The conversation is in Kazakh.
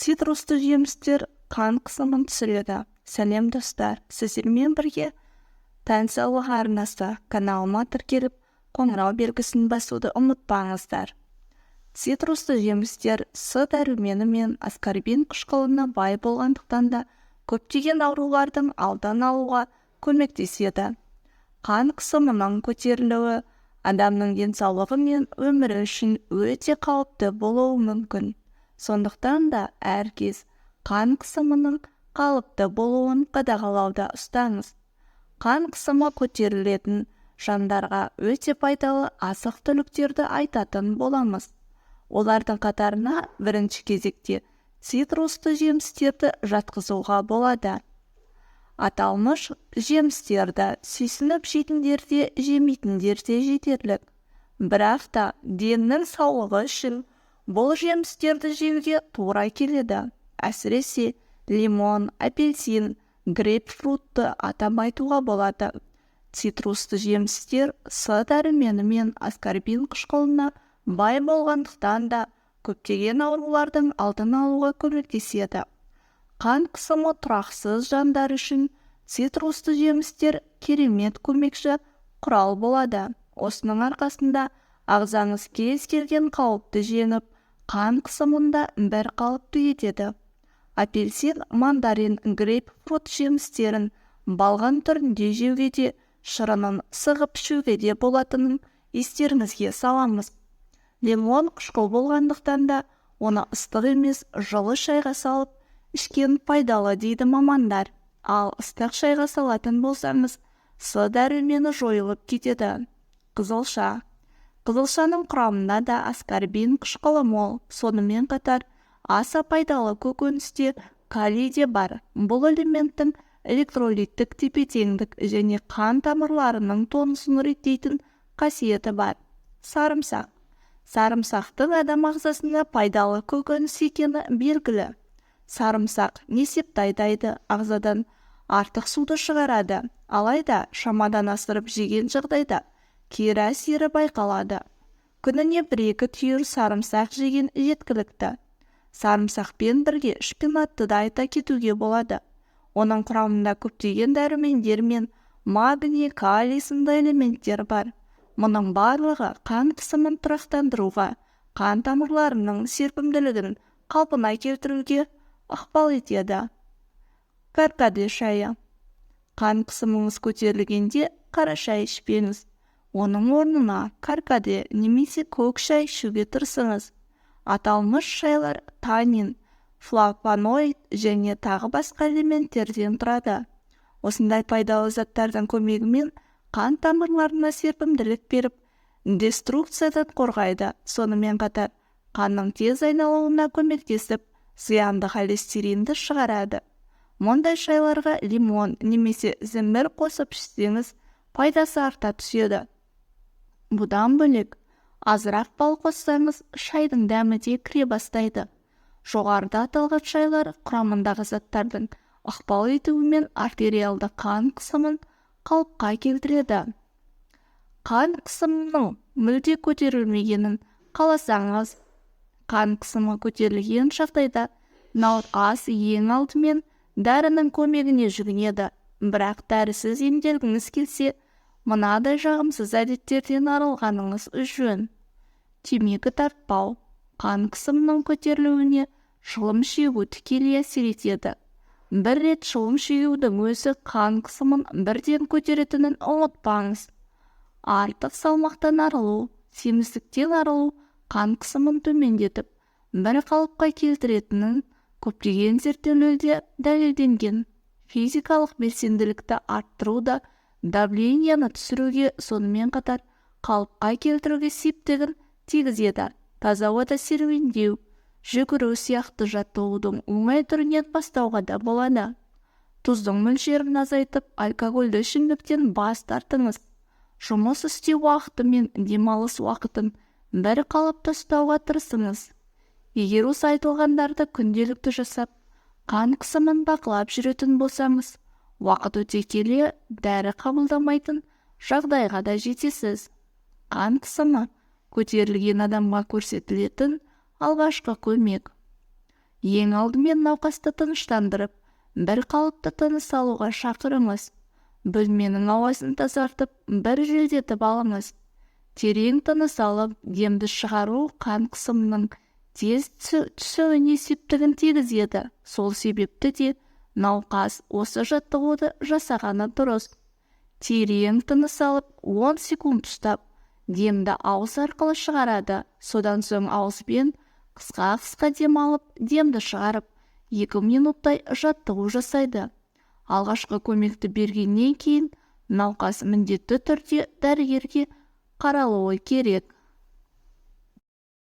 Цитрусты жемістер қан қысымын түсіреді. Сәлем, достар! Сіздермен бірге «Тән саулығы» арнасы. Каналыма тіркеліп, қоңырау белгісін басуды ұмытпаңыздар. Цитрусты жемістер С дәрумені мен аскорбин қышқылына бай болғандықтан да, көптеген аурулардың алдын алуға көмектеседі. Қан қысымының көтерілуі адамның денсаулығы мен өмірі үшін өте қауіпті болуы мүмкін. Сондықтан да әркез қан қысымының қалыпты болуын қадағалауда ұстаңыз. Қан қысымы көтерілетін жандарға өте пайдалы азық-түліктерді айтатын боламыз. Олардың қатарына бірінші кезекте цитрусты жемістерді жатқызуға болады. Аталмыш жемістерді сүйсініп жейтіндер де, жемейтіндер де жетерлік. Бірақ та деннің саулығы үшін бұл жемістерді жеуге тура келеді. Әсіресе лимон, апельсин, грейпфрутты атап айтуға болады. Цитрусты жемістер С дәрумені мен аскорбин қышқылына бай болғандықтан да, көптеген аурулардың алдын алуға көмектеседі. Қан қысымы тұрақсыз жандар үшін цитрусты жемістер керемет көмекші құрал болады. Осының арқасында ағзаңыз кез келген қауіпті жеңіп, қан қысымын да бір қалыпты етеді. Апельсин, мандарин, грейпфрут жемістерін балғын түрінде жеуге де, шырынын сығып ішуге де болатынын естеріңізге саламыз. Лимон қышқыл болғандықтан да, оны ыстық емес, жылы шайға салып ішкен пайдалы дейді мамандар. Ал ыстық шайға салатын болсаңыз, С дәрумені жойылып кетеді. Қызылша. Қызылшаның құрамында да аскорбин қышқылы мол. Сонымен қатар аса пайдалы көкөністе калий де бар. Бұл элементтің электролиттік тепе-теңдік және қан тамырларының тонусын реттейтін қасиеті бар. Сарымсақ. Сарымсақтың адам ағзасына пайдалы көкөніс екені белгілі. Сарымсақ несепті айдайды, ағзадан артық суды шығарады. Алайда шамадан асырып жеген жағдайда кері әсері байқалады. Күніне бір-екі түйір сарымсақ жеген жеткілікті. Сарымсақпен бірге шпинатты да айта кетуге болады. Оның құрамында көптеген дәрумендер мен магний, калий сынды элементтер бар. Мұның барлығы қан қысымын тұрақтандыруға, қан тамырларының серпімділігін қалпына келтіруге ықпал етеді. Каркаде шайы. Қан қысымыңыз көтерілгенде қара шай ішпеңіз. Оның орнына каркаде немесе көк шай ішуге тырысыңыз. Аталмыш шайлар танин, флавоноид және тағы басқа элементтерден тұрады. Осындай пайдалы заттардың көмегімен қан тамырларына серпімділік беріп, деструкциядан қорғайды. Сонымен қатар қанның тез айналуына көмектесіп, зиянды холестеринді шығарады. Мұндай шайларға лимон немесе зімір қосып ішсеңіз, пайдасы арта түседі. Бұдан бөлек, азырақ бал қоссаңыз, шайдың дәмі де кіре бастайды. Жоғарыда аталған шайлар құрамындағы заттардың ықпал етуімен артериалды қан қысымын қалыпқа келтіреді. Қан қысымының мүлде көтерілмегенін қаласаңыз. Қан қысымы көтерілген жағдайда науқас ең алдымен дәрінің көмегіне жүгінеді. Бірақ дәрісіз емделгіңіз келсе, мынадай жағымсыз әдеттерден арылғаныңыз жөн. Темекі тартпау. Қан қысымының көтерілуіне шылым шегу тікелей әсер етеді. Бір рет шылым шегудің өзі қан қысымын бірден көтеретінін ұмытпаңыз. Артық салмақтан арылу. Семіздіктен арылу қан қысымын төмендетіп, бір қалыпқа келтіретінін көптеген зерттеулерде дәлелденген. Физикалық белсенділікті арттыру да давлениені түсіруге, сонымен қатар қалыпқа келтіруге септігін тигізеді. Таза ауада серуендеу, жүгіру сияқты жаттығудың оңай түрінен бастауға да болады. Тұздың мөлшерін азайтып, алкогольді ішімдіктен бас тартыңыз. Жұмыс істеу уақыты мен демалыс уақытын бір қалыпта ұстауға тырысыңыз. Егер осы айтылғандарды күнделікті жасап, қан қысымын бақылап жүретін болсаңыз, уақыт өте келе дәрі қабылдамайтын жағдайға да жетесіз. Қан қысымы көтерілген адамға көрсетілетін алғашқы көмек. Ең алдымен науқасты тыныштандырып, бір қалыпты тыныс алуға шақырыңыз. Бөлменің ауасын тазартып, бір желдетіп алыңыз. Терең тыныс алып, демді шығару қан қысымының тез түсуіне септігін тигізеді. Сол себепті де науқас осы жаттығуды жасағаны дұрыс. Терең тыныс алып, 10 секунд ұстап, демді ауыз арқылы шығарады. Содан соң ауызбен қысқа-қысқа дем алып, демді шығарып, 2 минуттай жаттығу жасайды. Алғашқы көмекті бергеннен кейін науқас міндетті түрде дәрігерге қаралуы керек.